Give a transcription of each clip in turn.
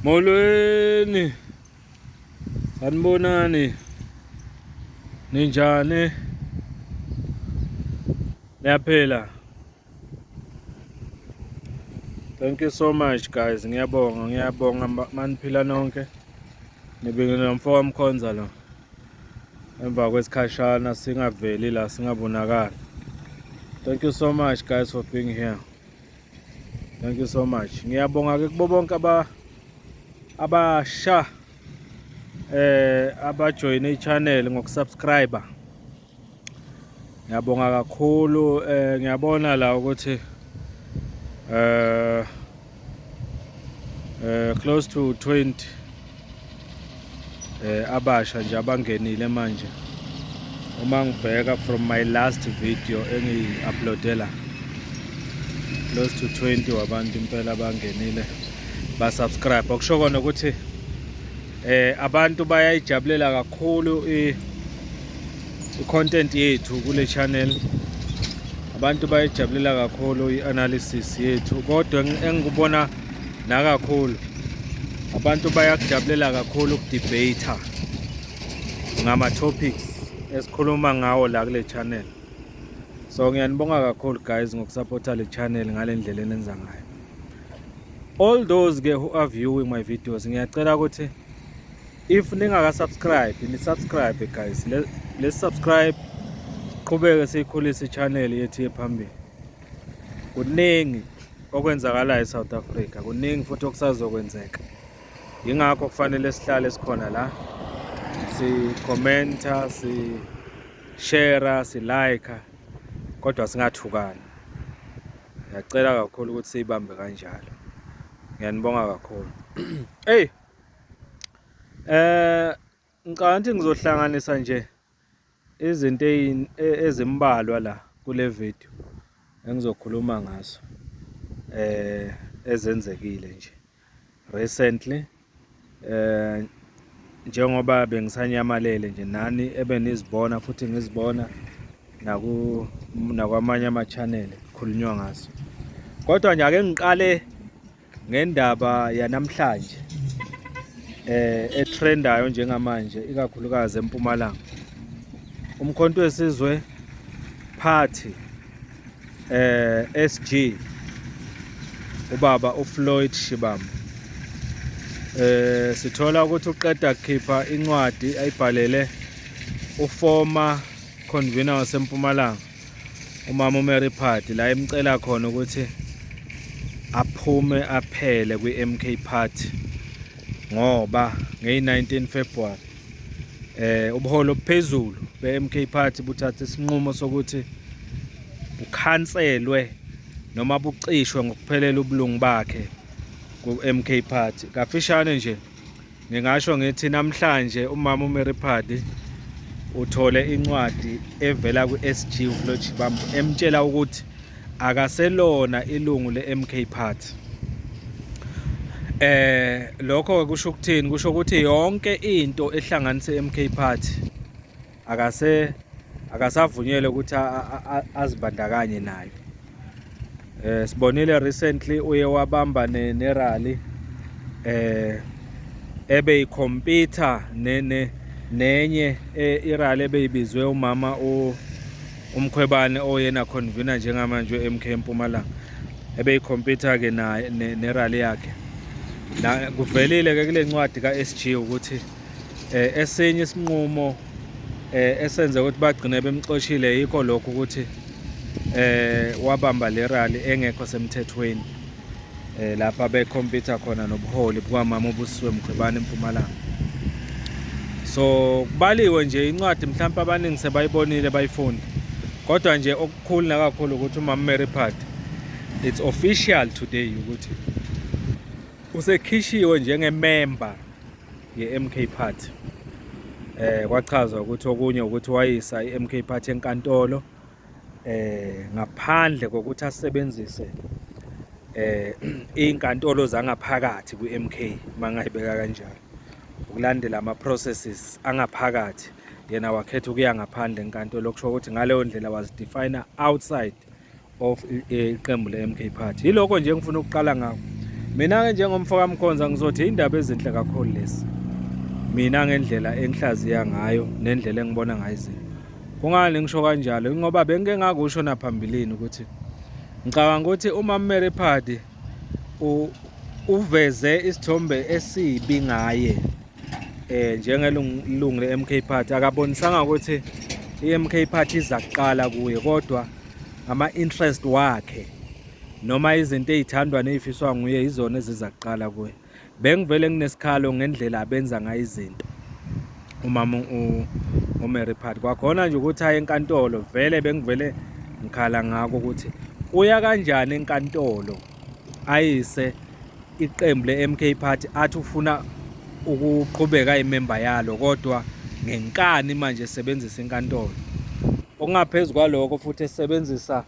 Molweni. Sanibonani. Ninjani? Niyaphila? Thank you so much guys. Ngiyabonga, ngiyabonga maniphila nonke. Nibingelela mfowami Mkhonza lo. Emva kwesikhashana singaveli la singabonakali. Thank you so much guys for being here. Thank you so much. Ngiyabonga ke kubo bonke aba abasha abajoyine i-channel ngokusubscribe. Ngiyabonga kakhulu, ngiyabona la ukuthi close to 20 abasha nje abangenile manje uma ngibheka from my last video engiyi-uploadela, close to 20 wabantu impela abangenile ba-subscribe, okusho kona ukuthi abantu bayayijabulela kakhulu i-content yethu kule channel. Abantu bayijabulela kakhulu i-analysis yethu, kodwa engikubona nakakhulu, abantu bayakujabulela kakhulu ukudebate ngama-topics esikhuluma ngawo la kule channel. So ngiyanibonga kakhulu guys ngokusupporta le channel ngale ndlela enenza ngayo. All those ke who are viewing my videos, ngiyacela ukuthi if ningaka-subscribe, ni-subscribe guys. Let's subscribe, qhubeke siyikhulise i-channel yethu yephambili. Kuningi okwenzakalayo eSouth Africa, kuningi futhi okusazokwenzeka, yingakho kufanele sihlale sikhona la, si-commenta, si-share, si-like, kodwa singathukani. Ngiyacela kakhulu ukuthi siyibambe kanjalo. Ngiyanibonga kakhulu. Hey, ngicabanga ukuthi ngizohlanganisa nje izinto ezimbalwa la kule video engizokhuluma ngazo ezenzekile nje recently, njengoba bengisanyamalele nje nani ebenizibona futhi ngizibona naku nakwamanye ama-channel kukhulunywa ngazo. Kodwa nje ake ngiqale ngendaba yanamhlanje etrendayo njengamanje, ikakhulukazi eMpumalanga. Umkhonto weSizwe Party SG, ubaba uFloyd Shivambu, sithola ukuthi uqeda kukhipha incwadi ayibhalele uformer convener waseMpumalanga, umama uMary Phadi, la emcela khona ukuthi aphume aphele kwi-MK Party, ngoba ngeyi-19 February ubuholo obuphezulu be-MK Party buthatha isinqumo sokuthi bukhanselwe noma bucishwe ngokuphelele ubulungu bakhe ku-MK Party. Kafishane nje ngingasho ngithi namhlanje umama uMary Phadi uthole incwadi evela ku-SG uFloyd Shivambu emtshela ukuthi akaselona ilungu le-MK Party. Lokho kusho ukuthini? Kusho ukuthi yonke into ehlanganise MK Party akasavunyelwe ukuthi azibandakanye nayo. Sibonile recently uye wabamba ne rally ebe ikhompyutha ne nenye irally ebeyibizwe umama uMkhwebane, oyena convener njengamanje we-MK eMpumalanga, ebeyikhompyutha ke naye nerally yakhe. La kuvelile ke kule ncwadi ka-SG ukuthi esinye isinqumo esenze ukuthi bagcine bemxoshile yikho lokho ukuthi wabamba le rally engekho semthethweni, lapha bekhompyutha khona nobuholi bukamama uBusisiwe Mkhwebane eMpumalanga. So kubaliwe nje incwadi, mhlawumbe abaningi sebayibonile, bayifunda, kodwa nje okukhulu nakakhulu ukuthi umama Mary Phadi, it's official today ukuthi usekhishiwe njengemember ye-MK Party. Kwachazwa ukuthi okunye ukuthi wayisa i-MK Party enkantolo ngaphandle kokuthi asebenzise izinkantolo zangaphakathi kwi-MK, mangayibeka kanjalo, ukulandela ama processes angaphakathi. Yena wakhetha ukuya ngaphandle enkantolo, okusho ukuthi ngaleyo ndlela was define outside of iqembu le-MK Party. Yilokho nje engifuna ukuqala ngakho. Mina-ke njengomfo kaMkhonza ngizothi indaba ezinhle kakhulu lezi. Mina ngendlela engihlaziya ngayo nendlela engibona ngayo izinto. Kungani ngisho kanjalo? Ingoba bengike ngakusho naphambilini ukuthi ngicabanga ukuthi uma Mary Phadi uveze isithombe esibi ngaye eh njengelungu le-MK Party akabonisanga ukuthi i-MK Party iza kuqala kuye kodwa ama-interest wakhe noma izinto ey'thandwa ney'fiswa nguye yizona eziza kuqala kuye. Bengivele nginesikhalo ngendlela abenza ngayo izinto umama uMary Phadi. Kwakhona nje ukuthi aye enkantolo vele bengivele ngikhala ngakho ukuthi uya kanjani enkantolo ayise iqembu le-MK Party athi ufuna ukuqhubeka imemba yalo kodwa ngenkani manje esebenzisa inkantolo. Okungaphezu kwalokho futhi esebenzisa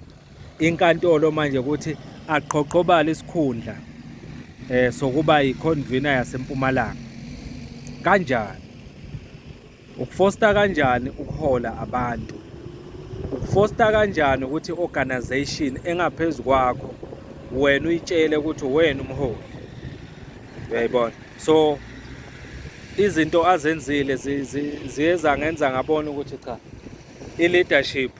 inkantolo manje ukuthi aqhoqhobale isikhundla eh sokuba yiconvener yaseMpumalanga. Kanjani? Ukufosta kanjani ukuhola abantu? Ukufosta kanjani ukuthi organization engaphezu kwakho wena uyitshele ukuthi wena umholi? Uyayibona? So izinto azenzile ziye zangenza ngabona ukuthi cha i-leadership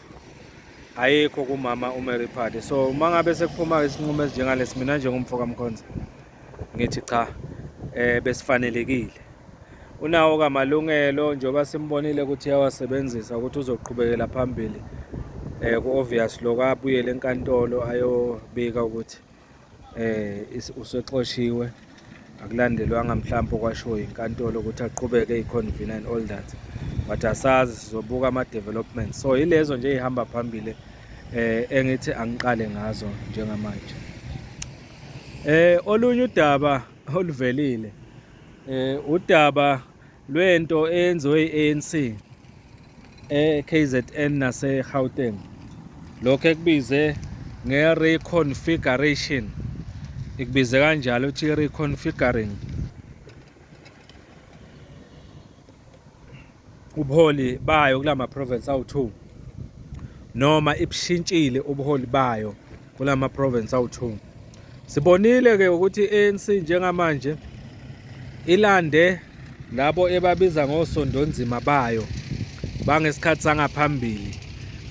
ayikho kumama uMary Phadi. So uma ngabe sekuphuma isinqumo esinjengalesi mina njengomfo kaMkhonza ngithi cha eh besifanelekile. Unawo kamalungelo njengoba simbonile ukuthi uyawasebenzisa ukuthi uzoqhubekela phambili eh ku-obvious lokho abuyele enkantolo ayobika ukuthi eh usexoshiwe akulandelwanga mhlawumbe okwashiwo yinkantolo ukuthi aqhubeke i-convener and all that but asazi sizobuka ama-developments so yilezo nje ey'hamba phambili eh engithi angiqale ngazo njengamanje eh olunye udaba oluvelile eh udaba lwento eyenziwe i-ANC e-KZN nase-Gauteng lokho ekubize nge-reconfiguration ikubize kanjalo ukuthi reconfiguring ubuholi bayo kulama province awu-2 noma ibushintshile ubuholi bayo kulama province awu-2. Sibonile ke ukuthi i-ANC njengamanje ilande labo ebabiza ngosondonzima bayo bangesikhathi sangaphambili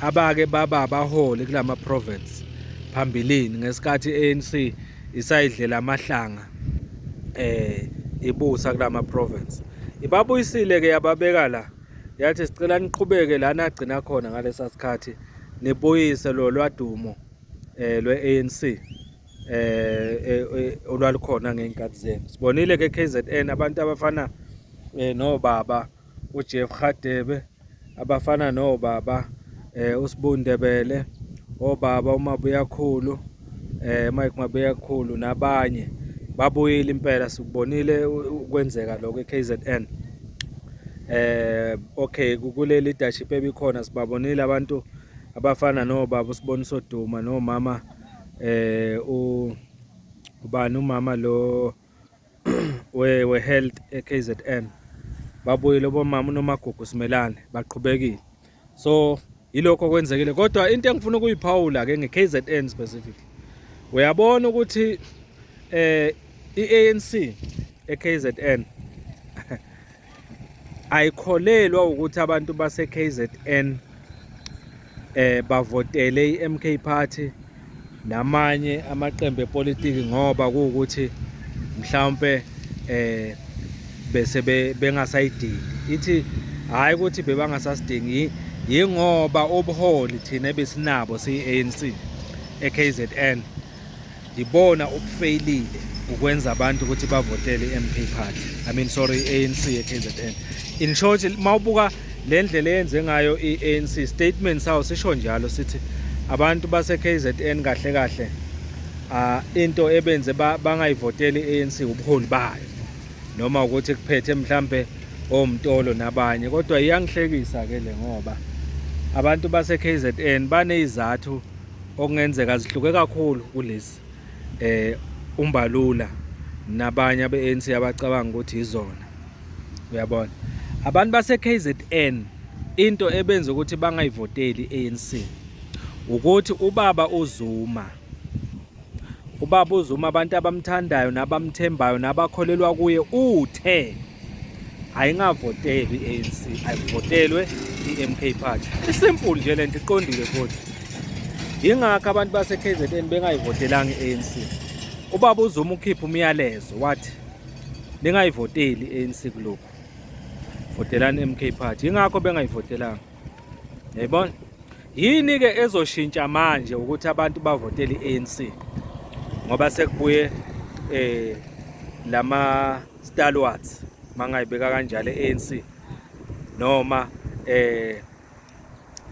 abake baba abaholi kulama province phambilini ngesikhathi i-ANC isayidlela amahlanga eh ibusa kulama province. Ibabuyisile ke yababeka la yathi sicela niqhubeke la nagcina khona ngalesa sikhathi nibuyise lo lwadumo eh lwe-ANC eh, eh, eh olwalukhona ngey'nkathi zenu. Sibonile ke KZN abantu abafana eh, nobaba uJeff Radebe abafana nobaba eh uSibu Ndebele obaba uMabuyakhulu eh Mike Mabuyakhulu nabanye babuyile impela sikubonile ukwenzeka lokho eKZN eh okay kule leadership ebikhona sibabonile abantu abafana nobaba uSiboniso Duma nomama eh u ubani umama lo we we health eKZN babuyile bomama uNomagugu Simelane baqhubekile so yilokho okwenzekile kodwa into engifuna ukuyiphawula ke ngeKZN specifically uyabona ukuthi eh iANC eKZN ayikholelwa ukuthi abantu base KZN eh bavotele iMK Party namanye amaqembu epolitiki ngoba kuwukuthi mhlawumbe eh bese bengasayidingi ithi hayi ukuthi bebangasasidingi yingoba ubuholi thina ebesinabo siyi-ANC eKZN Ngibona ukufeyilile ukwenza abantu ukuthi bavotele i-MK Party. I mean sorry i-ANC e-KZN. In short mawubuka le ndlela eyenze ngayo i-ANC statement sawo sisho njalo sithi abantu base-KZN kahle kahle into ebenze bangayivoteli i-ANC ubuholi bayo noma ukuthi kuphethe mhlambe omtolo nabanye kodwa iyangihlekisa ke le ngoba abantu base-KZN banezizathu okungenzeka zihluke kakhulu kulezi eh umbalula nabanye abe-ANC abacabanga ukuthi izona uyabona abantu base-KZN into ebenza ukuthi bangayivoteli i-ANC ukuthi ubaba uZuma Ubaba uZuma abantu abamthandayo nabamthembayo nabakholelwa kuye uthe ayingavotelwa i-ANC, ayivotelwe i-MK Party. Isimple nje lento, iqondile futhi. Yingakho abantu base-KZN bengayivotelanga i-ANC. Ubaba uZuma ukhipha umyalezo wathi ningayivoteli i-ANC kulokhu, votelani i-MK Party. Yingakho bengayivotelanga. Yayibona? Yini ke ezoshintsha manje ukuthi abantu bavotele i-ANC? Ngoba sekubuye lama stalwarts, mangayibeka kanjalo, e-ANC, noma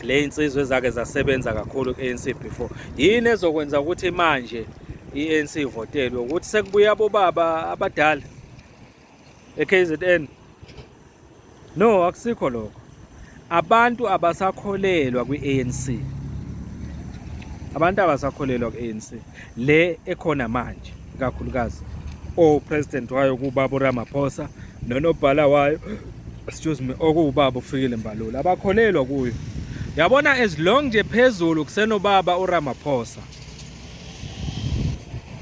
le insizwa ezake zasebenza kakhulu ku-ANC before. Yini ezokwenza ukuthi manje i-ANC ivotelwe? Ukuthi sekubuye abobaba abadala e-KZN? No, akusikho lokho. Abantu abasakholelwa kwi-ANC. Abantu abasakholelwa kwi-ANC le ekhona manje, ikakhulukazi o-president wayo kubaba uRamaphosa nonobhala wayo, excuse me, okuwubaba uFikile Mbalula, abakholelwa kuyo. Yabona, as long nje phezulu kusenobaba uRamaphosa,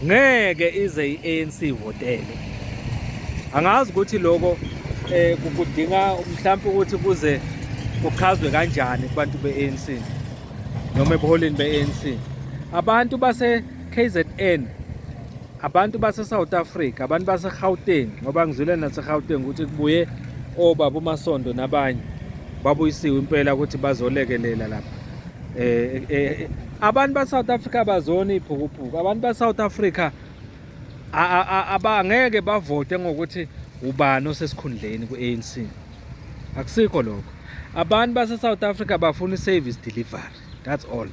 ngeke ize i-ANC ivotele. Angazi ukuthi lokho kudinga mhlawumbe ukuthi kuze kuchazwe kanjani kubantu be-ANC noma ebuholini be-ANC. Abantu base KZN, abantu base South Africa, abantu base Gauteng, ngoba ngizwile nase Gauteng ukuthi kubuye obaba uMasondo nabanye, babuyisiwe impela ukuthi bazolekelela lapha. Abantu ba South Africa bazona iphukuphuku. Abantu ba South Africa abangeke bavote ngokuthi ubani osesikhundleni ku-ANC. Akusikho lokho. Abantu base South Africa bafuna i-service delivery, that's all.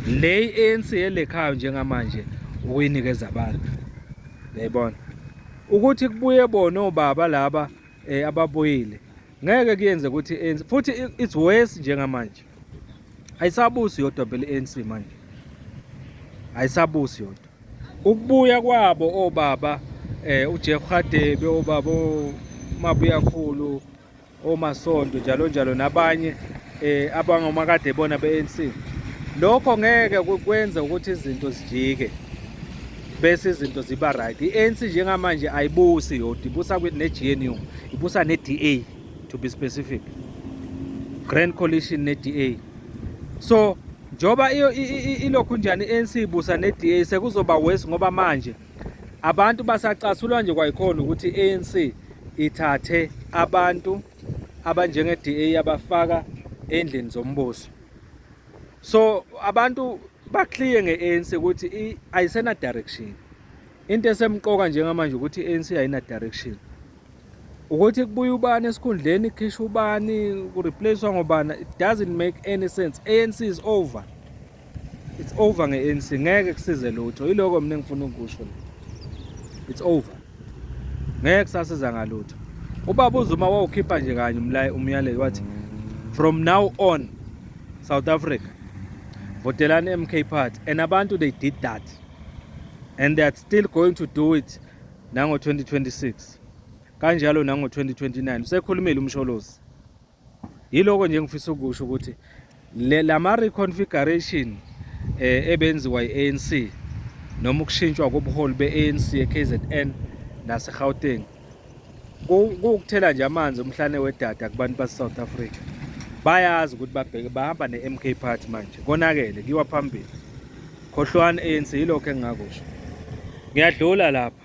Le i-ANC elekhayo njengamanje ukuyinikeza abantu, uyayibona ukuthi kubuye bona obaba laba ababuyile, ngeke kuyenze ukuthi i-ANC futhi it's worse njengamanje. Ayisabusi yodwa phela i-ANC manje, ayisabusi yodwa. Ukubuya kwabo obaba uJeff Radebe, obaba uMabuyakhulu, oMasondo, njalo njalo, nabanye abangomakade bona be-ANC, lokho ngeke kwenze ukuthi izinto zijike bese izinto ziba right. I-ANC njengamanje ayibusi yodwa, ibusa ne-GNU, ibusa ne-DA, to be specific, Grand Coalition ne-DA. So njoba ilokhu njani i-ANC ibusa ne-DA, sekuzoba worse, ngoba manje abantu basacasulwa nje kwayikhona ukuthi i-ANC ithathe abantu abanjenge-DA abafaka endlini zombuso. So abantu ba-clear nge-ANC ukuthi ayisena direction. Into esemqoka njengamanje ukuthi i-ANC ayina direction. Ukuthi kubuye ubani esikhundleni, kukhishwa ubani, kureplacewa ngobani, it doesn't make any sense. ANC is over, it's over nge-ANC, ngeke kusize lutho. Yiloko mina engifuna ukusho la, it's over, ngeke kusasiza ngalutho. Ubaba uZuma wawukhipha nje kanye umyalezo wathi from now on, South Africa, votelani MK Party, and abantu, they did that and they are still going to do it nango 2026 kanjalo nango 2029. Usekhulumile uMsholozi. Yiloko nje ngifisa ukusho ukuthi le lama reconfiguration ebenziwa iANC noma ukushintshwa kobuholi beANC eKZN naseGauteng kuwukuthela nje amanzi umhlane wedada kubantu base South Africa. Bayazi ukuthi babheke bahamba neMK Party manje, konakele, kuyiwa phambili. Khohlwani ANC. Yilokho engingakusho. Ngiyadlula lapha.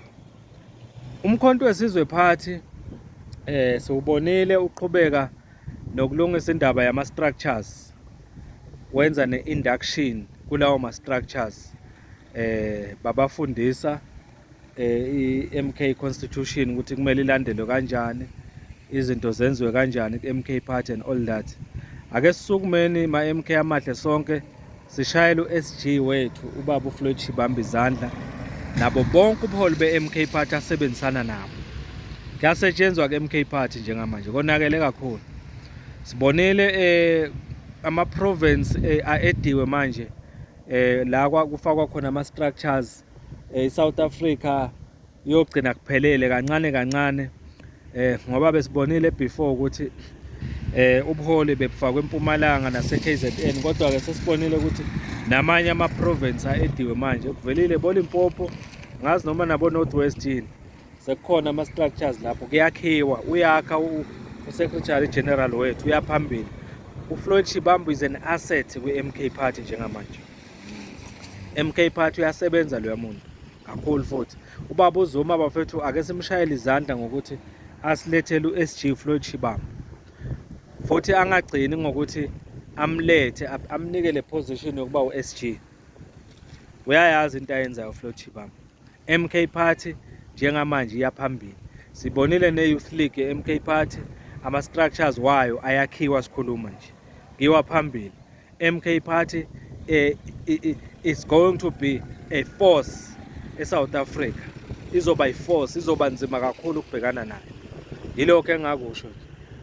Umkhonto Wesizwe Party siwubonile uqhubeka nokulungisa indaba yama structures, wenza ne-induction kulawo ma structures, babafundisa i-MK constitution ukuthi kumele ilandelwe kanjani, izinto zenziwe kanjani ku-MK Party and all that. Ake sisukumeni ma-MK amahle sonke, sishayele u-SG wethu ubaba uFloyd Shivambu izandla nabo bonke ubuholi be-MK Party asebenzisana nabo. Kuyasetshenzwa ku-MK Party njengamanje, konakele kakhulu. Sibonile ama-province a-ediwe manje la kufakwa khona ama-structures. I-South Africa iyogcina kuphelele kancane kancane, ngoba besibonile before ukuthi ubuholi bebufakwe eMpumalanga nase KZN, kodwa ke sesibonile ukuthi Namanye ama-province a-ediwe manje kuvelile boLimpopo, ngazi noma nabo North West yini, sekukhona ama-structures lapho kuyakhiwa. Uyakha u-secretary general wethu, uyaphambili. UFloyd Shibambu is an asset kwi-MK Party njengamanje. MK Party uyasebenza loya muntu kakhulu futhi. Ubaba uZuma bafethu, ake simshayele izandla ngokuthi asilethele u-SG Floyd Shibambu, futhi angagcini ngokuthi amlethe, amnike le position yokuba u-SG. Uyayazi into ayenzayo Floyd Shibambu. MK Party njengamanje iyaphambili. Sibonile ne-Youth League ye-MK Party, ama-structures wayo ayakhiwa sikhuluma nje, ngiwa phambili. MK Party is going to be a force eSouth Africa, izoba i-force, izoba nzima kakhulu ukubhekana nayo. Yilokho engakusho nje.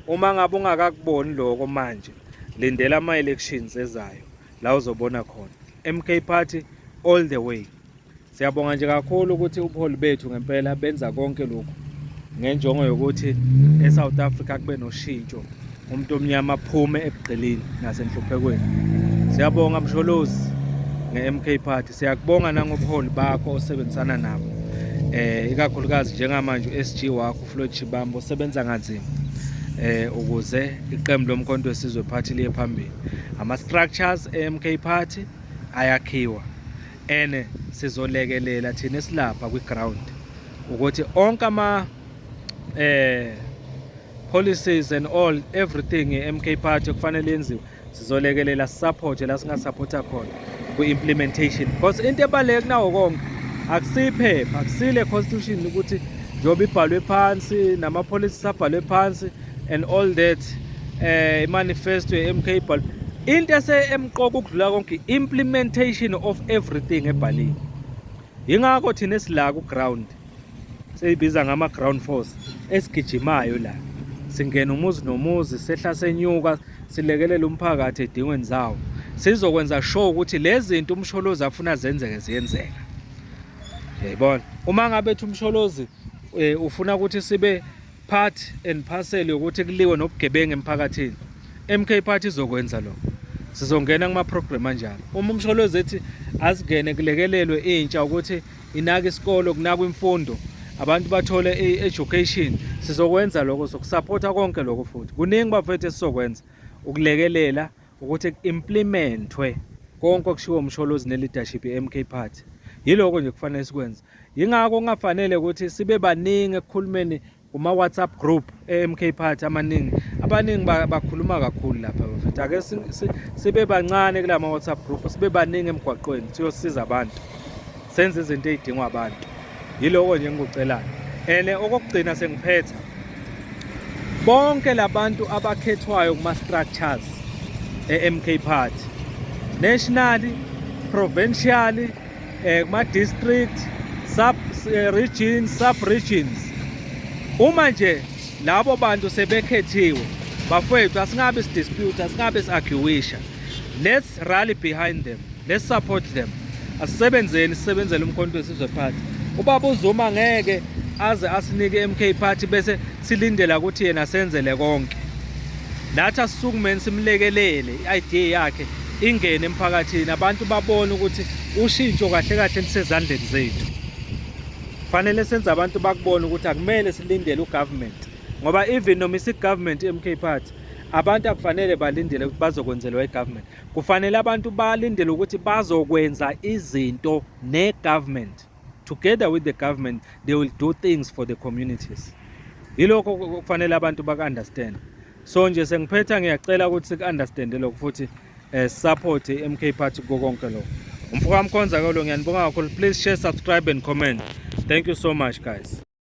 Uma ngabe ungakakuboni lokho manje, lindela ama-elections ezayo la uzobona khona. MK Party all the way. Siyabonga nje kakhulu ukuthi ubuholi bethu ngempela benza konke lokhu ngenjongo yokuthi eSouth Africa kube noshintsho, umuntu omnyama aphume ebugqilini nasenhluphekweni. Siyabonga Msholozi nge-MK Party, siyakubonga nangobuholi bakho osebenzisana nabo, ikakhulukazi njengamanje u-SG wakho uFloyd Shibambo osebenza kanzima ukuze iqembu loMkhonto weSizwe Party liye phambili. Ama structures e-MK Party ayakhiwa ene sizolekelela thina esilapha kwi-ground ukuthi onke ama policies and all everything e-MK Party kufanele yenziwe, sizolekelela, support la singasupporta khona kwi-implementation, because into ebaluleke kunawo konke akusiyiphepha, akusile constitution ukuthi njengoba ibhalwe phansi nama-policies abhalwe phansi and all that, i-manifesto ye-MK ibhalwe. Into ese emqoka ukudlula konke, implementation of everything ebhaliwe. Yingakho thina esila ku-ground seyibiza ngama-ground force esigijimayo la, singena umuzi nomuzi, sehla senyuka, silekelela umphakathi edingweni zawo. Sizokwenza sure ukuthi lezi zinto uMsholozi afuna zenzeke ziyenzeka, yayibona. Uma ngabe ethi uMsholozi ufuna ukuthi sibe part and parcel yokuthi kuliwe nobugebengu emphakathini, MK Party izokwenza lokho, sizongena kuma program anjalo. Uma uMsholozi ethi asingene kulekelelwe intsha ukuthi inake isikolo, kunakwe imfundo, abantu bathole i-education, sizokwenza lokho, sokusupporta konke lokho. Futhi kuningi bafethu esizokwenza ukulekelela ukuthi ku-implementwe konke okushiwo uMsholozi ne-leadership ye-MK Party. Yiloko nje kufanele sikwenze. Yingakho kungafanele ukuthi sibe baningi ekukhulumeni kuma-WhatsApp group e-MK Party amaningi. Abaningi bakhuluma kakhulu lapha bafethu. Ake sibe bancane kula ma-WhatsApp group, sibe baningi emgwaqweni, siyosiza abantu, senze izinto ey'dingwa abantu. Yiloko nje engikucelayo. And okokugcina sengiphetha, bonke labantu abakhethwayo kuma-structures e-MK Party, nationally, provincially, kuma-district, sub regions, sub regions, uma nje labo bantu sebekhethiwe bafowethu, asingabe sidispute, asingabe si-arguisha. Let's rally behind them, let's support them. Asisebenzeni, sisebenzele uMkhonto weSizwe Party. Ubaba uZuma ngeke aze asinike MK Party bese silindela ukuthi yena senzele konke. Nathi asisukumeni simlekelele, i-idea yakhe ingene emphakathini, abantu babone ukuthi ushintsho kahle kahle lisezandleni zethu. Fanele senze abantu bakubone ukuthi akumele silindele ugovernment, ngoba even noma isi-government i-MK Party, abantu akufanele balindele ukuthi bazokwenzelwa i-government. Kufanele abantu balindele ukuthi bazokwenza izinto ne-government. Together with the government they will do things for the communities. Yilokho okufanele abantu baku-understand. So nje sengiphetha, ngiyacela ukuthi siku-understande lokho futhi support i-MK Party kuko konke lokho. Umfoka Mkhonza ke lo, ngiyanibonga kakhulu. Please share, subscribe and comment. Thank you so much, guys.